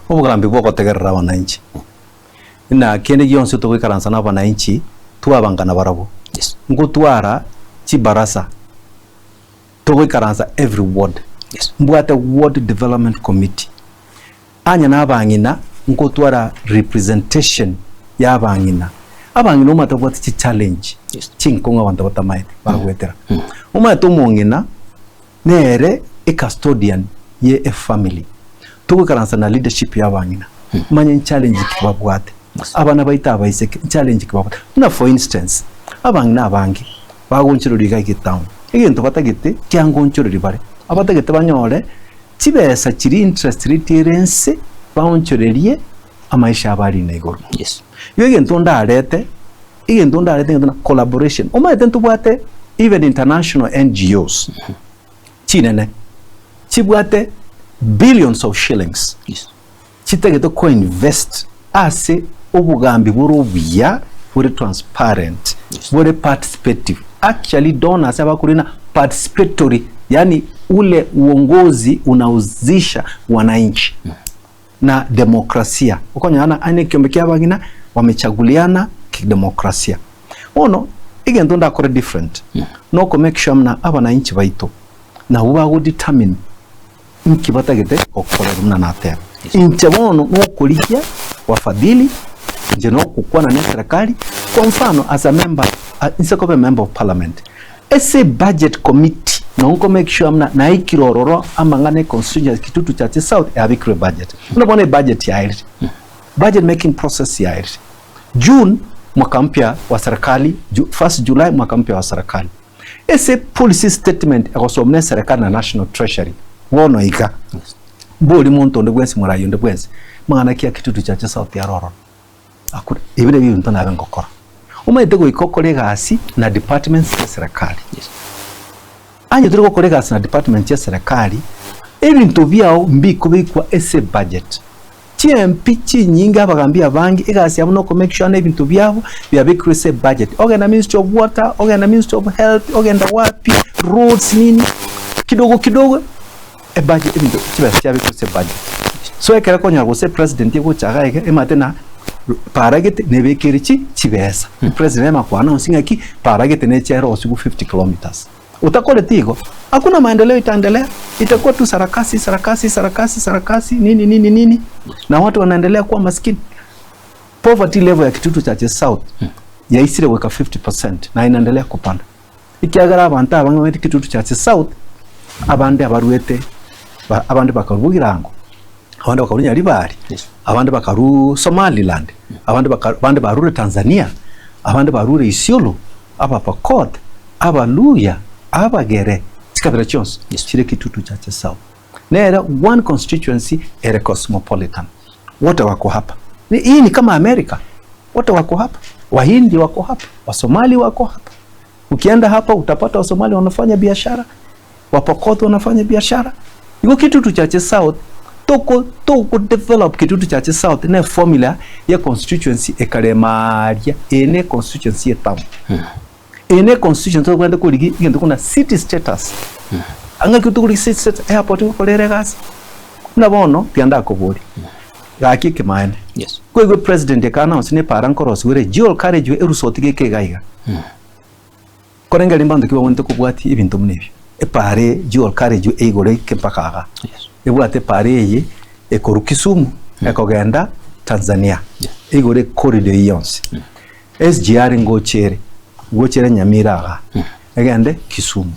Obogambi bw'ogotegerera abananchi. Buna kende gionsi togoikaransa na abananchi twabanga nabarabwo. Yes. Ngotwara chibarasa togoikaransa every ward. Yes. Mbwate ward development committee. Anya na abang'ina ngotwara representation ya abang'ina. Abang'ina omanyete babwate chichallenge Yes. chinkong'u abanto batamaete bagoetera. Omanyete omong'ina nere ecustodian ye efamily. Togoikaransa na leadership ya abang'ina manye nchallenge ki babwate. Abana baito abaiseke nchallenge ki babwate. Buna for instance, abang'ina abange bagonchoreria iga egetown, egento batagete kiangonchoreria bare, abatagete banyore chibesa chiria interest rate ere nse baonchorerie amaisha abo arina igoro. Yes. Igo egento ndarete, egento ndarete egento na collaboration. Omanyete ntobwate even international NGOs chinene chibwate billions of shillings Yes. chitagete koinvest ase obogambi bore obuya bore transparent Yes. bore participative. Actually donors abakorina participatory yaani ule uongozi unahusisha wananchi na demokrasia. Okonyora ng'a aye nekiombe kia abang'ina wamechaguliana kidemokrasia. Bono egento ndakore different noko make sure muna abananchi baito nabwo bago determine inki batagete gokorerwa buna nateba. Inche bono nokorigia wafadhili, inche nokokwana ne eserekari, kwa mfano as a member, inse koba emember of parliament, ase ebudget committee nabo nko make sure muna naikire ororo amang'ana e constituency Kitutu Chache South yabekirwe ebudget. Buna bono ebudget yaerire, budget making process yaerire. June mwaka mpya wa serikali, first July mwaka mpya wa serikali. Ase policy statement egosomwa ne eserekari na National Treasury bono iga, mbori monto onde bwensi morai onde bwensi, mang'ana ki a Kitutu Chache South are ororo? Hakuna. Ebi nabio ebinto nabe ngokora. Omanyete goika okore egasi na departments chia eserekari. Onye tori gokora egasi na department chia eserekari, ebinto biao mbikobekwa ase ebudget. Chiempi chinyinge abagambi abange egasi yabo noko make sure ebinto biabo biabekirwe ase ebudget. Ogenda ministry of water, ogenda ministry of health, ogenda wapi, roads nini, kidogo kidogo ebudget ebinto chibesa chiabekwa ase ebudget. So ekero okonyora gose president egocha iga iga emate na para gete nebekere chi chibesa. President ema ko announce ng'aki para gete neche erosiwe 50 kilometres. Otakoreti igo, hakuna maendeleo itaendelea, itakuwa tu sarakasi, sarakasi, sarakasi, sarakasi, nini, nini, nini, na watu wanaendelea kuwa maskini. Poverty level ya Kitutu Chache South yaisire goika 50% na inaendelea kupanda. Ekiagera abanto abange bamenyete Kitutu Chache South, abande abaruete, ba- abande bakarwa Bogirango, abande bakarwa Nyaribari, Yes. abande bakarwa Somaliland, abande baka abande barure Tanzania, abande barure Isiolo, Abapokot, Abaluya, Abagere, chikabira chionsi Yes. chire Kitutu Chache South. Nere one constituency ere cosmopolitan. Wote wako hapa. Ni, hii ni kama America. Wote wako hapa. Wahindi wako hapa, Wasomali wako hapa. Ukienda hapa utapata Wasomali wanafanya biashara, Wapokot wanafanya biashara. Igo Kitutu Chache South toko toko develop Kitutu Chache South ne formula ya constituency ekaremaria ene constituency ye town. Ene constituency tokogenda korigi egento buna city status. Ang'aki tokorigi city status airport ngokora ere egasi. Buna bono tiga ndakoborie, gaki ekemanene. Yes. Kwaigwa president eka announce ne para nkorosiwa ere dual carriageway erusoti geke iga iga. Korende riria mbanto ki babwenerete kobwatia ebinto buna ebio? Epaara eye dual carriageway eigoro eike mpaka igaa. Yes. Ebwate epaara eye ekorwa Kisumu ekogenda Tanzania. Yes. Eigoro ecorridor eyio yonsi. SGR ngocha ere, ngocha ere Nyamira igaa, egende Kisumu.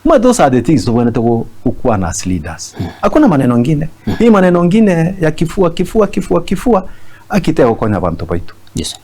Omanyete those are the things tobwenerete go gokwana as leaders. Hakuna maneno ngine. Hii maneno ngine ya kifua kifua kifua kifua, aki tegokonya abanto baito. Yes.